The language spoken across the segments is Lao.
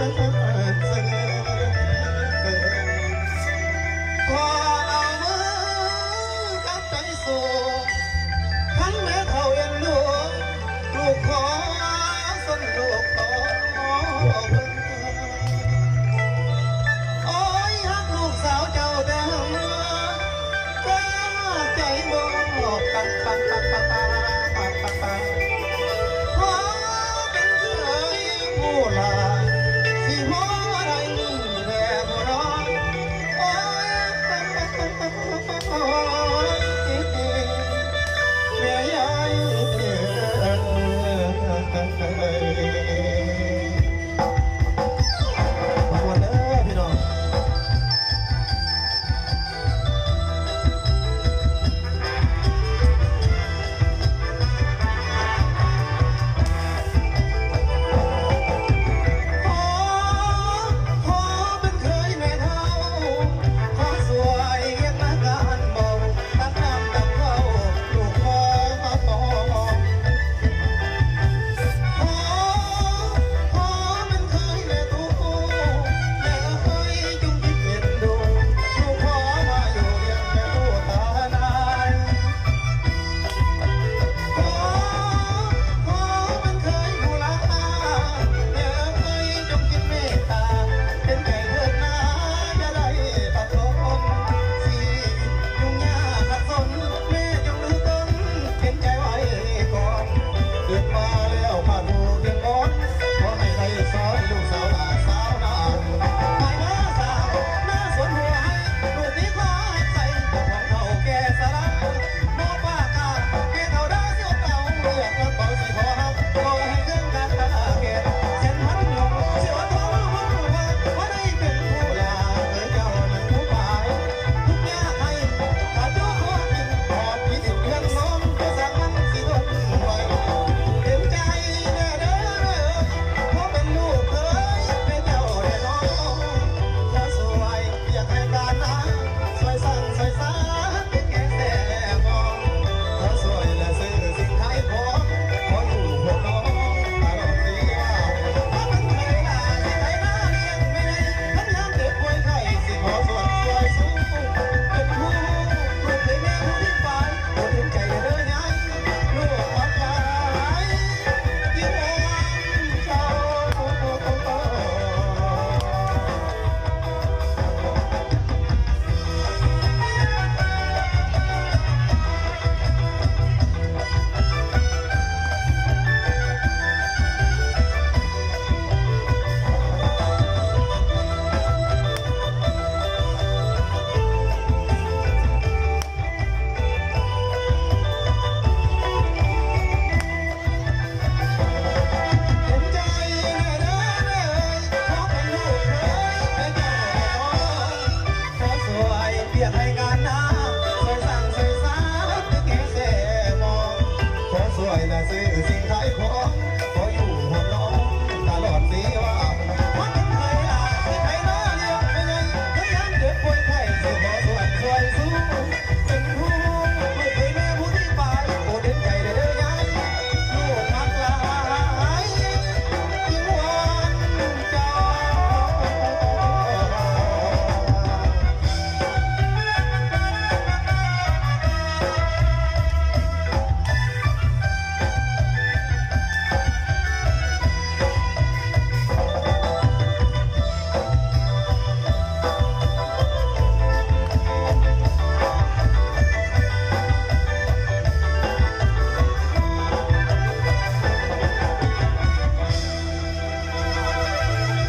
ຂໍເອົາມືກັບໃຈສູ້ ຄັນແມ່ເຖົ້າເອັນດູ ລູກຂໍຊົນລູກຂໍເບິ່ງ ໂອ້ຍ ຮັກລູກສາວເຈົ້າແຕ່ເຮືອ ແຕ່ໃຈບໍ່ ຂໍເປັນເຂີຍຜູ້ຫຼ້າ ຊິພໍໄດ້ມີແດ່ບໍ່ນໍ ໂອ້ຍ ແມ່ຍາຍ ມ່ວນໆເດີພີ່ນ້ອງ. ຂໍເປັນເຂີຍແມ່ເຖົ້າ ຂໍຊ່ວຍວຽກງານບ້ານເບົາ ຕັກນ້ຳຕັກເຂົ້າລູກຂໍ ຂໍ ຂໍເປັນເຂີຍແມ່ຕູ້ ແມ່ເອີຍ ຈົ່ງຄິດເຫັນດູ ລູກຂໍມາຢູ່ລ້ຽງແມ່ຕູ້ຕານາຍ ຂໍ ຂໍເປັນເຂີຍຜູ້ຫຼ້າ ແມ່ເອີຍ ຈົ່ງຄິດເມດຕາ ເຫັນໃຈເທີດນາ ຢ່າໄດ້ຕັດລົງ ຊີວິດຫຍຸ້ງຍາກຂັດສົນ ແມ່ຈົ່ງດື້ຕົນ ເຫັນໃຈໄວ້ກ່ອນ ເກີດມາແລ້ວຂາດຜູ້ພຽງອ່ອນ ຂໍໃຫ້ໄດ້ຊ່ອຍລູກສາວຫຼ້າສາວນາ ໃຫ້ມາສ້າງນາສວນຫົວໄຮ່ ລູກນີ້ຂໍຮັບໃຊ້ເຈົ້າຂອງເຖົ້າແກ່ຊະລາ ບໍ່ປາກາ ແມ່ເຖົ້າເດີ ຊິອົດເອົາວຽກງານເບົາ ຊິຂໍຮັບ ຂໍໃຫ້ເລື່ອງການຕາແກ່ ເສັ້ນພັນຍົງ ຊິອົດທົນ ບໍ່ຮູ້ວ່າ ບໍ່ໄດ້ເປັນຜູ້ຫຼ້າ ເອີຍ ເຈົ້ານັ້ນຜູ້ປາຍ ທຸກຍາກໄຮ້ ຂາດຢູ່ຂໍກິນ ຂອບທີ່ດິນເຮືອນນອນ ແຕ່ສາກມັນຊິທົນໄຫວ ເຫັນໃຈແດ່ເດີ ຂໍເປັນລູກເຂີຍແມ່ເຈົ້າແດ່ນ້ອງ ຂໍຊ່ວຍວຽກໃຫ້ການນາ ຊ່ວຍສ້າງຊ່ວຍສາ ເປັນແກງແຊບໝໍ ຂໍຊ່ວຍແລະຊື້ສິ່ງຂາຍຂອງ ຂໍຢູ່ຮ່ວມນ້ອງຕະຫຼອດປີວ່າ ຖ້າເປັນເຂີຍຫຼ້າຊິໄຖນາລ້ຽງແມ່ໃຫຍ່ ຄັນຍາມເຈັບປ່ວຍໄຂ້ຊິຂໍສ່ວນຊ່ວຍສູ້ ເປັນຜູ້ລູກເຂີຍແມ່ຜູ້ທີ່ປາຍ ໂປດເຫັນໃຈເດີຍາຍ ລູກຮັກຫຼາຍ ຈິງອ່ອນເຈົ້າ. ເຫັນໃຈແດ່ເດີແມ່ເອີຍ ຂໍເປັນລູກເຂີຍແມ່ເຈົ້າແດ່ນ້ອງ ຂໍຊ່ວຍວຽກໃຫ້ການນາ ຊ່ວຍສ້າງຊ່ວຍສານຕຶກແຫ່ແຊໝອງ ຂໍຊ່ວຍລະຊື້ສິ່ງຂາຍຂອງ ຂໍຢູ່ຮ່ວມນ້ອງຕະຫຼອດປີວ່າ ມັນເຄີຍຫຼາຍທີ່ໄຖນາລ້ຽງແມ່ໃຫຍ່ ໃນຍາມເຈັບປ່ວຍໄຂ້ຊິຂໍສ່ວນຊ່ວຍສູ້ ເປັນຜູ້ລູກເຂີຍແມ່ຜູ້ທີ່ປາຍ ໂປດເຫັນໃຈແດ່ເດີຍາຍ ລູກຮັກຫຼາຍ ຈິງວອນເຈົ້າ.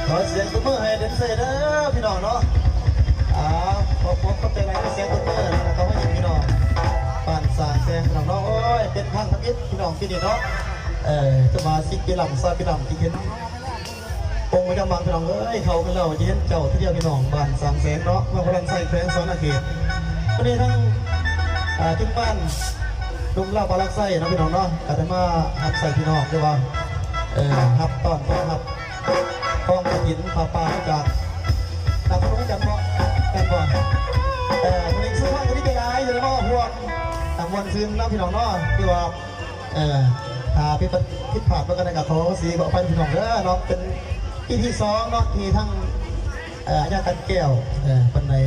ຂໍສຽງຕົບມືໃຫ້ແດນເຊີເດີພີ່ນ້ອງເນາະ ອ່າ ຂອບ ຂອບໃຈຫຼາຍ ສຽງຕົບມືນະ ເຂົ້າມາຍິງພີ່ນ້ອງ ບ້ານສ້າງແສງພີ່ນ້ອງເນາະ ໂອ້ຍ ເປັນຄັ້ງທຳອິດພີ່ນ້ອງ ປີນີ້ເນາະ ເອີ ຈະວ່າສິບປີຫຼັງ ຊາວປີຫຼັງທີ່ເຫັນ ອົງພະຍາມັງພີ່ນ້ອງເອີຍ ເຂົ້າກັນແລ້ວຈະເຫັນເຈົ້າທີດຽວພີ່ນ້ອງ ບ້ານສ້າງແສງເນາະ ເມືອງໂພນນາໄຊ ແຂວງສະຫວັນນະເຂດ ມື້ນີ້ທັງ ອ່າ ທີມງານໜຸ່ມລາວປາລັກໄຊເນາະພີ່ນ້ອງເນາະ ກໍໄດ້ມາຮັບໃຊ້ພີ່ນ້ອງ ຫຼືວ່າ ເອີ ຮັບຕ້ອນຮັບກອງກະຖິນຜ້າປ່າຈາກນະຄອນຫຼວງວຽງຈັນເນາະ ແມ່ນບໍ່ ເອີ ມື້ນີ້ສຸພານກໍດີໃຈຫຼາຍ ທີ່ໄດ້ມາຮ່ວມ ອ່າ ມ່ວນຊື່ນນຳພີ່ນ້ອງເນາະ ຄືວ່າ ເອີ ຖ້າຜິດ ຜິດພາດປະການໃດກໍຂໍອະໂຫສິຂໍອະໄພພີ່ນ້ອງເດີເນາະ ເປັນ ປີທີ່ສອງເນາະ ທີ່ທັງ ເອີ ອາຈານ ກັນແກ້ວ ເອີ ເພິ່ນໄດ້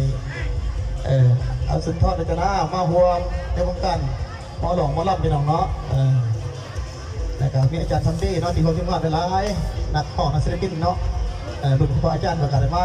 ເອີ ເອົາສຸນທອນ ລັດຕະນາ ມາຮ່ວມໃນວົງການໝໍຮ້ອງໝໍລຳ ພີ່ນ້ອງເນາະ ເອີ ແລ້ວກໍມີອາຈານ ຊຳເດ ເນາະ ທີ່ຮ່ວມທີມງານຫຼາຍໆ ນັກຮ້ອງ ນັກສິລະປິນເນາະ ເອີ ລຸ້ນຄູບາອາຈານເພິ່ນກໍໄດ້ມາ